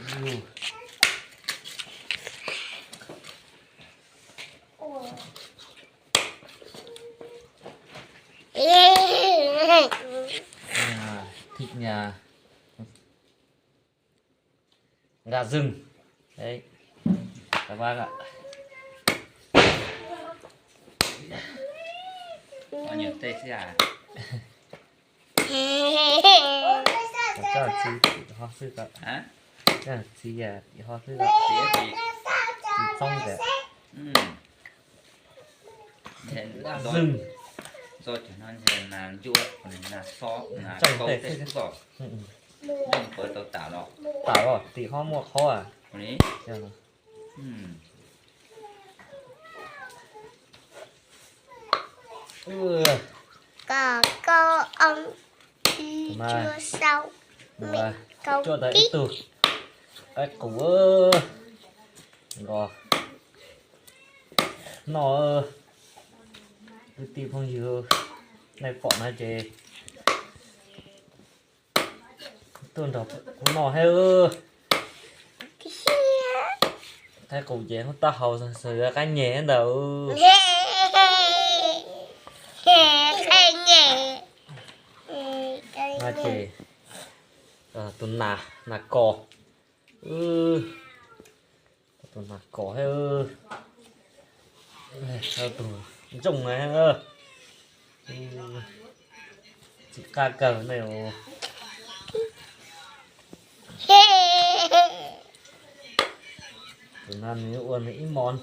Yu. Thịt nhà gà rừng. Đấy. Các bác ạ. Bao nhiêu tê thế à? Cho chị ho xưa cậu. Hả? Cho chị à, chị ho xưa cậu. Chị, chị. Chị xong kìa. Ừ. Gà rừng. Do kiểu nó là ruốc, còn là so, là trồng câu tết xúc rồi. Ừ, ừ. Nên có tàu tả rồi. Tả rồi, chị ho mua khó à? Còn ý. Dạ. Ừ. Ua, cov kaub ong, ib cuaj sau, me kaub kib. Cuaj tau ib tug qaib qus nkaus no. Kwv tij phooj ywg, nej pom no ces tuaj nrog kuv noj thiab. Qaib qus ces hub tab hau xws li qaib nyeg ntawd. Qaib nyeg. No ces tus nas, nas kos. Tus nas kos thiab. Tus ntsooj na. Tsis qab kawg ne. Tus no nws ua nws ib mos.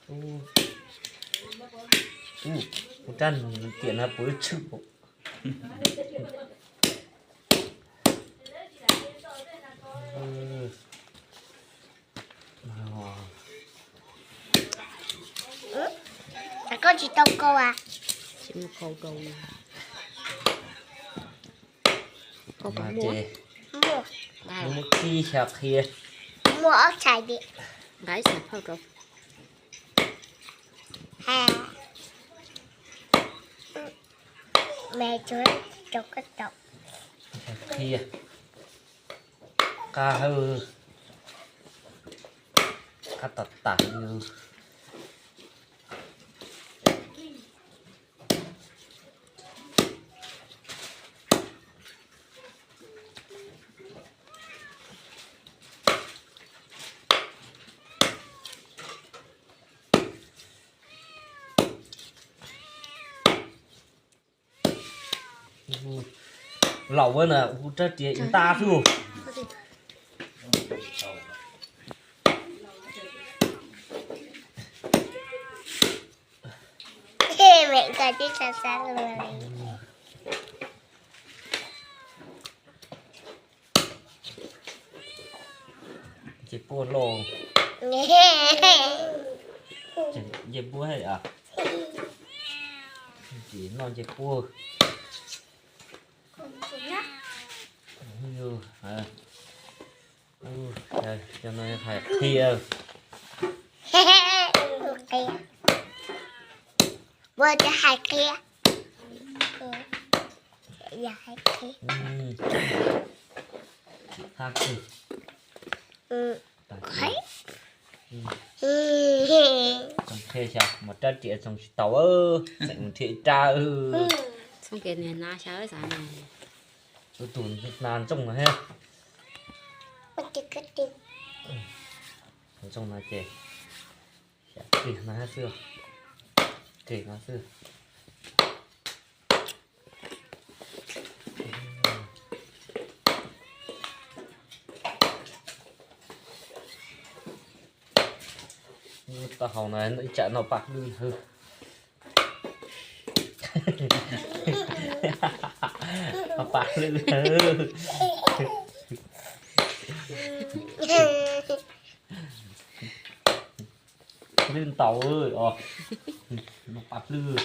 Ub, ub, kuv rab tiam no puas tshwm. Koj tsis tau kau a? Tsis mus kau rau. Kau puas muaj? Muaj. Muaj kib xyaw qhia. Muaj ob txhais di. Nqa ib txhais phauj rau. Qhia. Qab hawb, qab tas tas li. Laus na, hu rab riam ib nta xwb. Nce puab lauj. Nce puab thiab a. Tsis noj nce puab. Cov no hais qhia. Ua cov hais qhia. Hab kig. Tsoom qhia xyov mas rab riam tsoom tsis tau, tseem mus nrhiav ib rab. Txhob kev niag na xyov xav na. Tus tus na ntsooj no thiab. Ntsooj no ces xyov kig no xwb. Kig no xwb. Taub hau no ib tsam noj paj hlwb hwv. Paj hlwb hwv. Hlwb ntau os. Noj paj hlwb.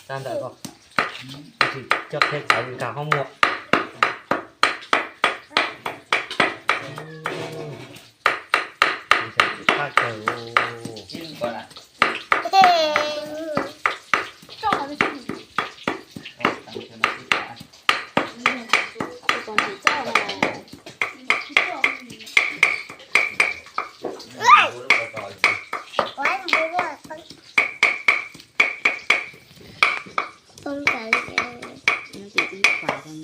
Tag ntawd ko, coj qhia txawv nkag qhov muag. Peb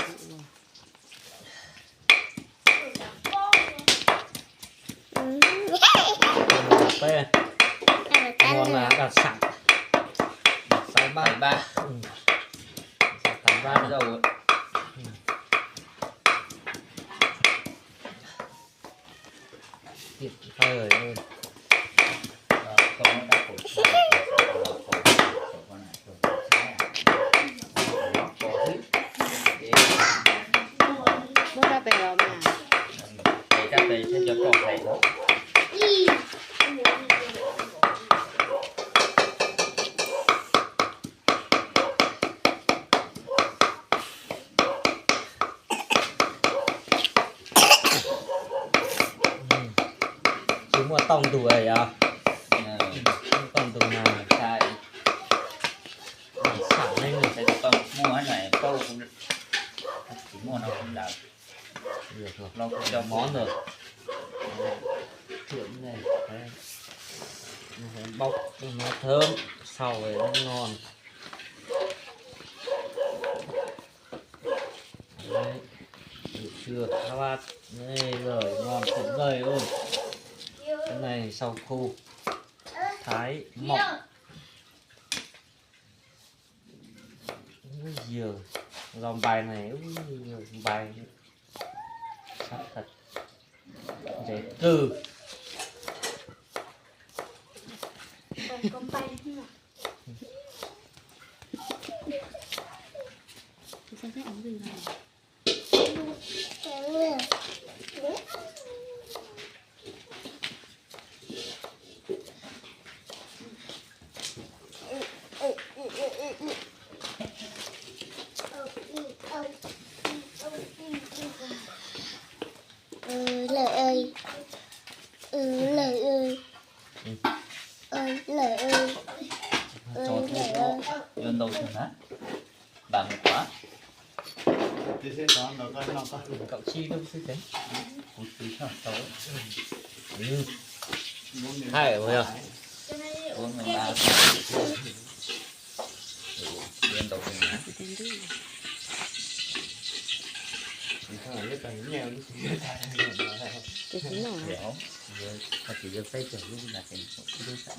món đặc sản, xào bát. Xào bát. Tuyệt vời luôn. Muab rau pem los mas. Tsis muaj tooj ntug yog? Muaj tooj ntug mas xav, xav leej. Muaj no, tsis muaj no lawm. Món rồi. Bóc nó thơm, xào về nó ngon. Đấy, buổi trưa các bác, đây, lẩu ngon tuyệt vời luôn. Cái này sau khô Thái mỏng. Ui giời, rau npai này, ui giời, npai sắc thật. Dễ cư. Ơi, lợn ơi. Ơi, lợn ơi. Ơi, lợn ơi. Ơi, lợn ơi. Yuav ntau xwb na. Npam mus qhov. Cậu chi lub xwb thế. Kuv tsis tau tau. Hay quá nhờ. Ua npam. Yuav ntau xwb na. Ces tsis noj. Yog, yog, yog peb caug lub na ces lub xam.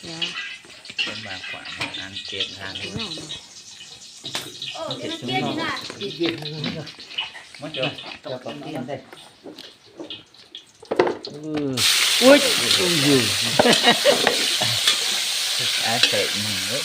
Yog. Peb npam qhuav mas ăn kiag nqa. Tsis noj no. Muab cov, cov pom tiag ntej. Ui, ui yus. Ai tệ mừng đấy.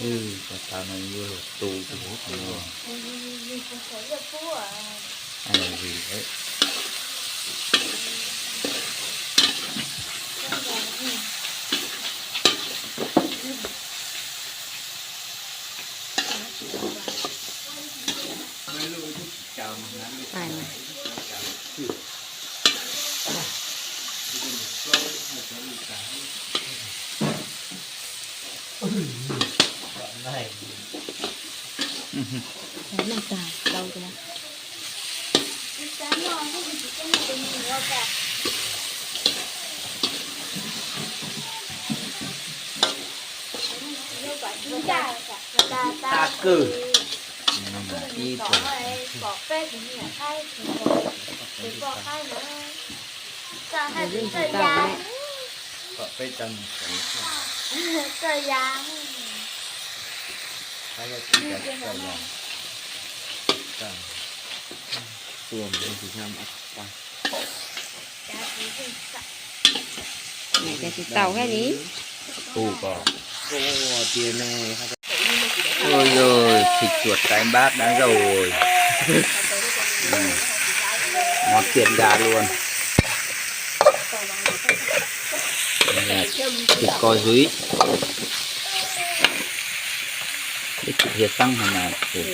Ui, cov tau no yuav luag tu tus huv no. Ai, ui, ui. Ta kws. Ib pom peb tus niam Thaib, tus poj Thaib na, txawj hais tus txawj ya, pom peb tau mus txawj ya. Tuaj mus tsis nyob mus ua. Niam tias tsis tau thiab ni. Ui giời, thịt chuột cái bát đã rồi. Ừ. Ngon tuyệt vời luôn. Thịt kho dúi. Ib tug hiav txeeb no mas tus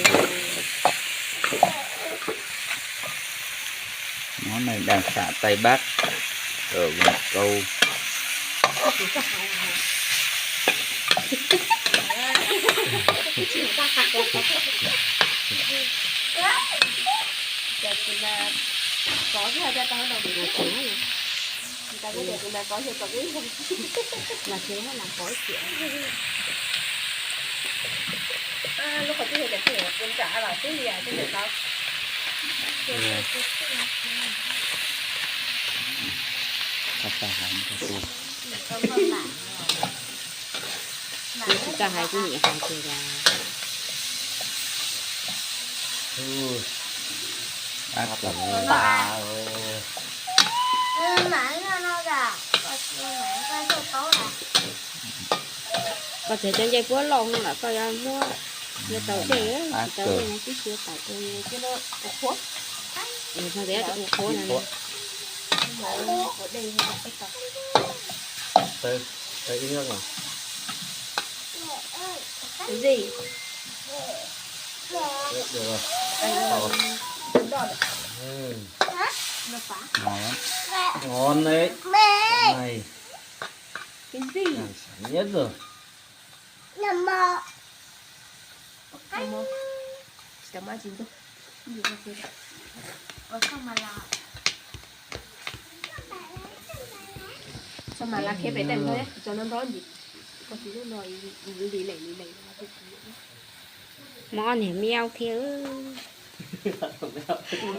món này đặc sản Tây Bắc ở vùng Mộc Châu. Tsis tau hais kuv niam hais tias koj tseem cov ncej puab loj no los koj yuav muab, yuav tau dej, tsis tau dej no tib si tau. Ua qhuav na. Ngon đấy. Cái gì? Đặc sản nhất rồi. Tsis tau mab tsis ntug. Sao mà lá khế phải tẹm thôi, cho nó nró gì. Con tí nước no đi lẻ đi lẻ. Mov niag miau thiab.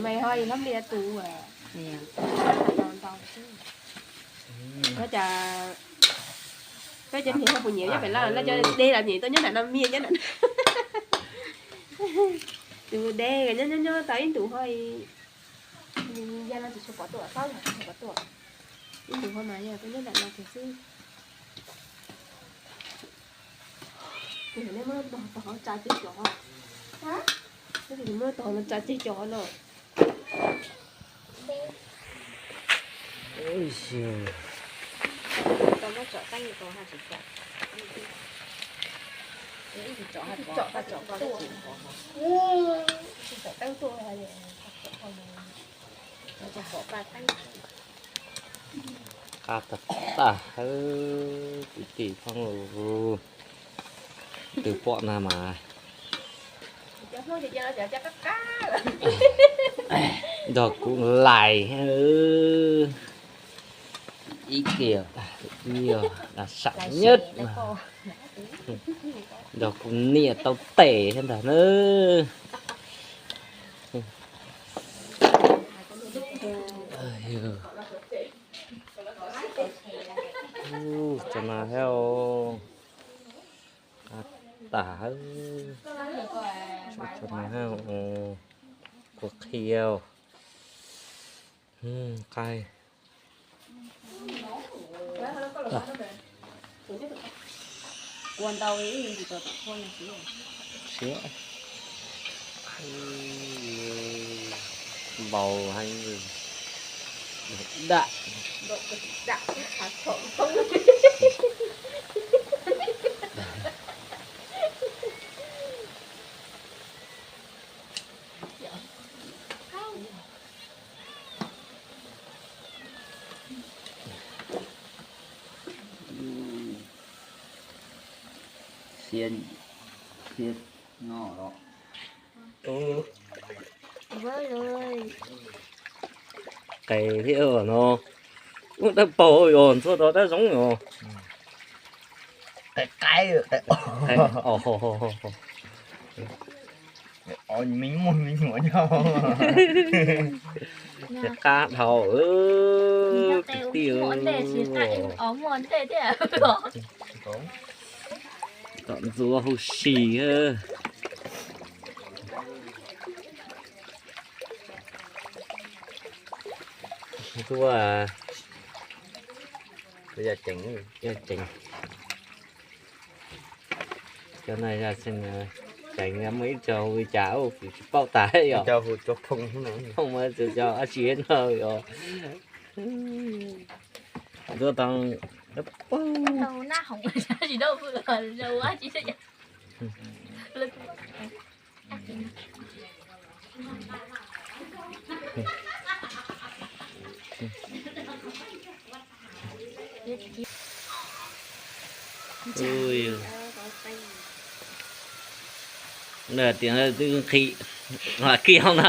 Mày thôi thì lắm đi tù à. Ntau ntau xwb. Nó chà, peb cov niag ho puas nyiam nyob pem lawm, no cov deb los nyiam tuaj nyob nram no, mias nyob nram no. Tus deb nyob nyob nyob tau ib ntus ho, ya no tsis tshua pom tuaj, tsis tshua pom tuaj. Ib ntus ho mas yog tuaj nyob nram no kiag xwb. Tus nej muab tog tog tsa ceg cov, nej muab tog no tsa ceg cov no. Tau muab tsom teeb tau ha tsis tsom. Tsom teeb tuaj, tsom paj teeb. Qab tag tag, kwv tij phooj ywg, twb pom na mas nrog kuv lais, ib kiag, ib yog đặc sản nhất, nrog kuv niam tau tes thiab ntag na. Tso na thiab, tas, tso na thiab, qhuav qhia, qaij. Kua ntau ib yam tsis tau tom qhuav no siab. Siab. Npau heev. Dam. Siab, siab no los. Qes thiab no. Ub, dawb paug os, ntxuav tau dawb zoo os. Qes qaib, qes os. Me nyuam, me nyuam nyob. Qab dhau, kwv tij. Tom ntxuav huv si. Tus, yog tseem, cov no yog tseem, tseem muaj ib co hu li cas kuv tsis paub tas yom. Phooj ywg, tus cov dab tsi no yom. Ntxuav tau, pab. Ui, tias twb nqhis, kiag no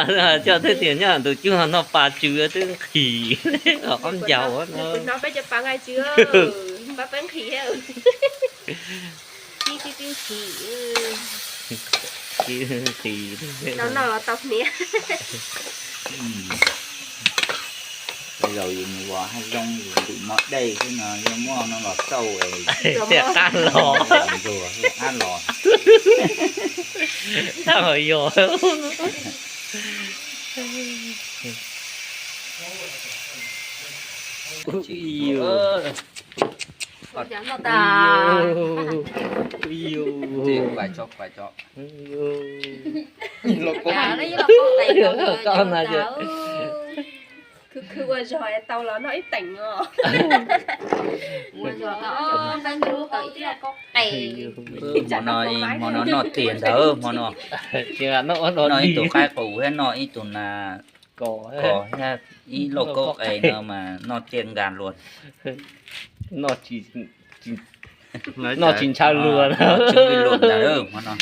coj twb tias nyob ntug cub no pas tsw twb nqhis, ho qab ncaus no. Peb cov pas nqaij tsw, peb nqhis, peb nqhis. Tau noj los tau hniav. Zaum yus mus ua haj zoo yus ntim mov dej xwb no yog muaj no los xauj es qab los, qab los. Tab ho yog. Khwv khwv ua zog tau los noj ib teem os. Ua zog tau, tau ib lub kaub qe. Hmo no, hmo no noj tiag ntawd hmo no. Noj ib tug qaib qus thiab noj ib tug na, kos thiab ib lauj kaub qe no mas noj tiag nkas luag. Noj tsis ntshaw luag, tsis vij luag ntag hmo no.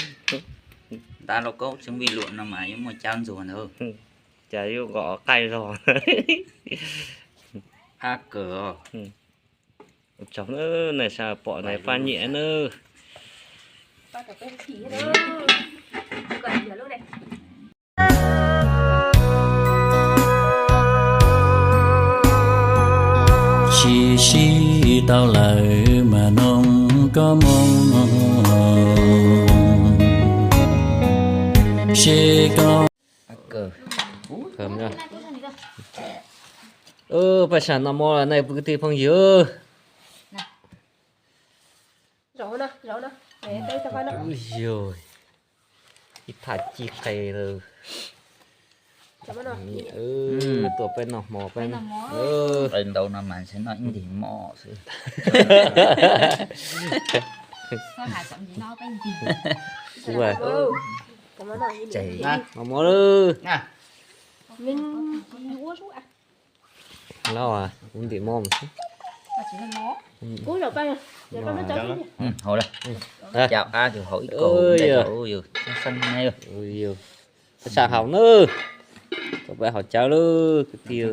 Ntab lauj kaub tsis vij luag no mas yuav muaj cab ntxuag ntawd. Cas yuav nqos qaij zog. Ab kawg. Tsaug nawb, nej sawv pom na pab nyiam nawb. Tsis sib tau lawm mas noog koj moo, seb koj. Paj sam noj mov lawm nej kwv tij phooj ywg. Yog, ib thaj ci qe lawm. Tuaj peb noj hmo peb. Qe ntau no mas ntshe noj ib ntim mov xwb. Noj mov lawm. Lauj, ua ntim mov xwb. Hau lawm. Cov qab tus hau ib kaus, xeeb xeeb ne. Peb sawv haus nawb. Tau peb haus cawv lawm kwv tij.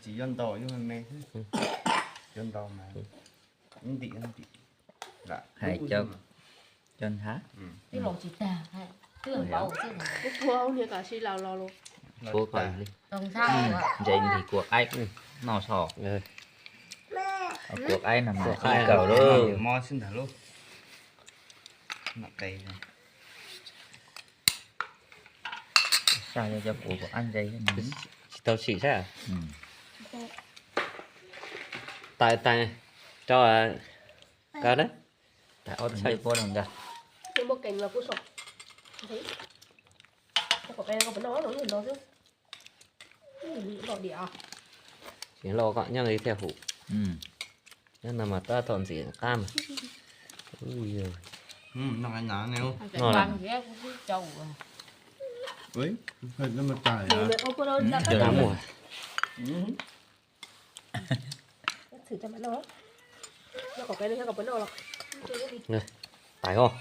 Tsis nto, hais cov ntxhab. Tshuav kom li. Ntses nqhis kua qaib noj so. Kua qaib no mas ib kaus lawm. Xav yog cov kua qaib ntse. Tsis tau sim saib. Tais, tais rau, kaw na. Tais ob txhais puab rau nkag. Tsis loj kom nyob li thiaj hum. Nyob no mas tab tom ntxim qab mas. Tais os.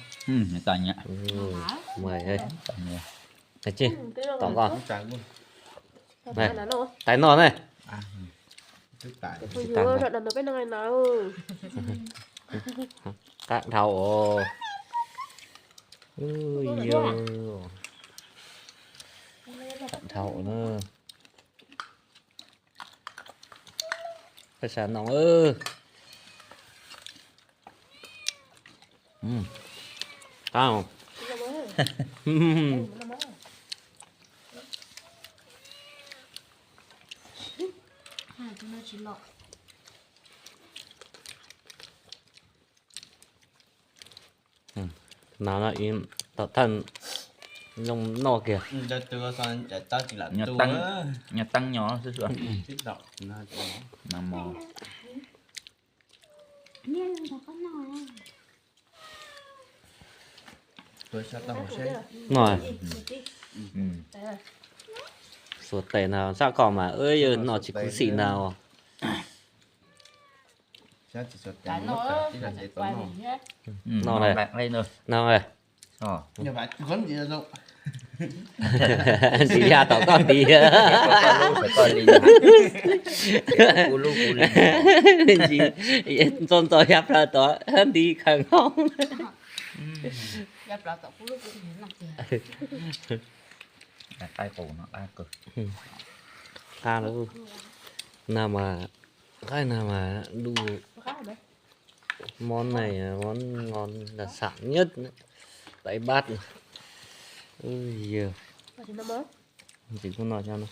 Tais os. Tom koj. Tais noj ne. Qab dhau os. Dhau na. Peb sawv noj. Qab. Nas no tom thawj zoo noj kiag. Nyob teeb nyob xwb. Noj mov. No, xuas tes ntag, sab koj mas yog noj tsis khuv xim ntag. No, no, ntim yaj tom koj ntim. Ntxo ntxo yaj plaws tod nti khaws nqaub. Qab lawm, nag mas, qaib nag mas lub món này là món ngon đặc sản nhất tại Bắc. Ui giời. Ntxim kuj noj cov no.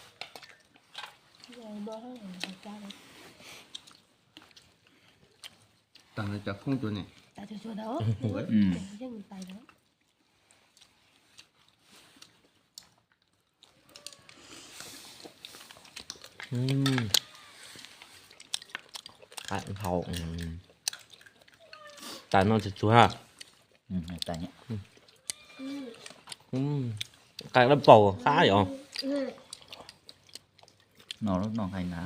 Hau, tas no tsuag tsuag ha. Qab dab paug qab yom. No lub no hais na.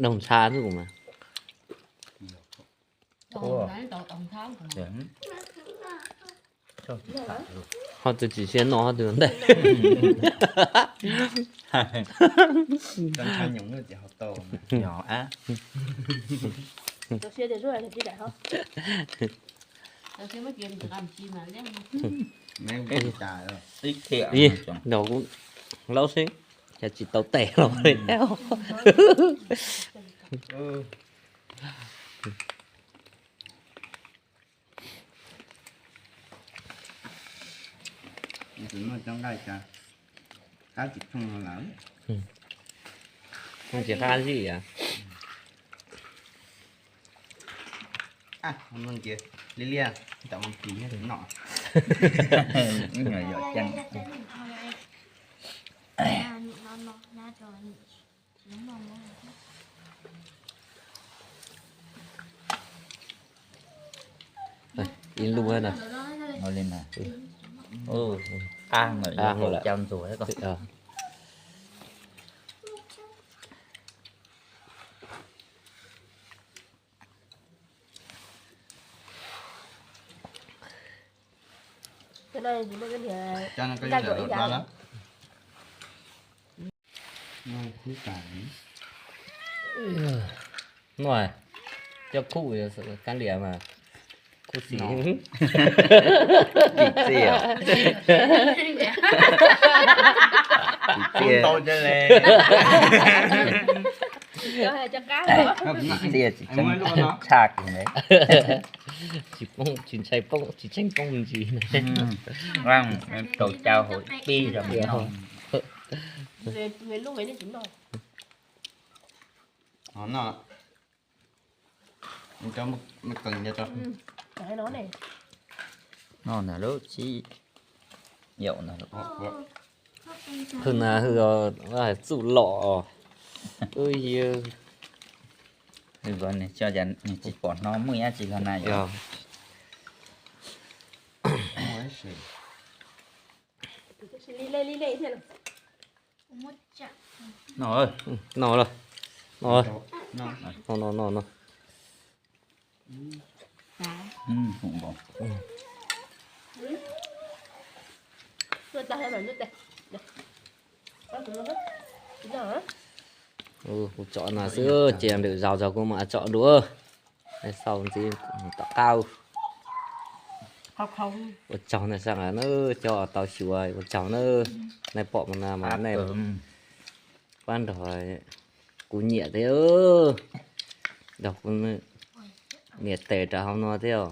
Doog ntsha xwb kuv mas. Ho tsis tsim siab noj ho twg ntej. Ib, no kuv laub xwb, cas tsis tau tes los li thiab. Noj cov nqaij cas qab tsis thooj no lawm. Thooj tsis qab zib as. Li liaj, tam mus kis noj. Ib lub na. Qab lawm, caj ntxuag thiab ko. No, coj khub kab liam mas khub xis. Tim txiaj, tim txiaj, tim txiaj tsis tseeb tshaj kiag ne. Tsis poob, tsis ntshai poob, tsis tseem poob me ntsis. Tau cau hauv pib zog no. No na lub tsis yaum na. Hwj na hwj, txuj lom. Ub, hwj, tsis pom hnov muaj dab tsi los na yom. No, no, no, no, no. Kuv tsom no xwb ces ntawm zaus zog kuv mam tsom dua. Nej xaus ntxiv tom qab. Ua tsaug nej sawv daws na, cov tau xyuas ua tsaug na. Nej pom mus no mas nej pab nrog kuv nyiam thiab, nrog kuv nias tes rau hauv no thiab.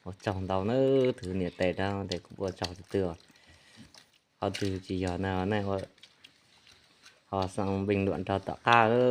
Ua tsaug ntau na, tus nias tes rau tes kuv ua tsaug tus twg. Ho tus tsis yog na nej ho xa bình luận rau tom qab na.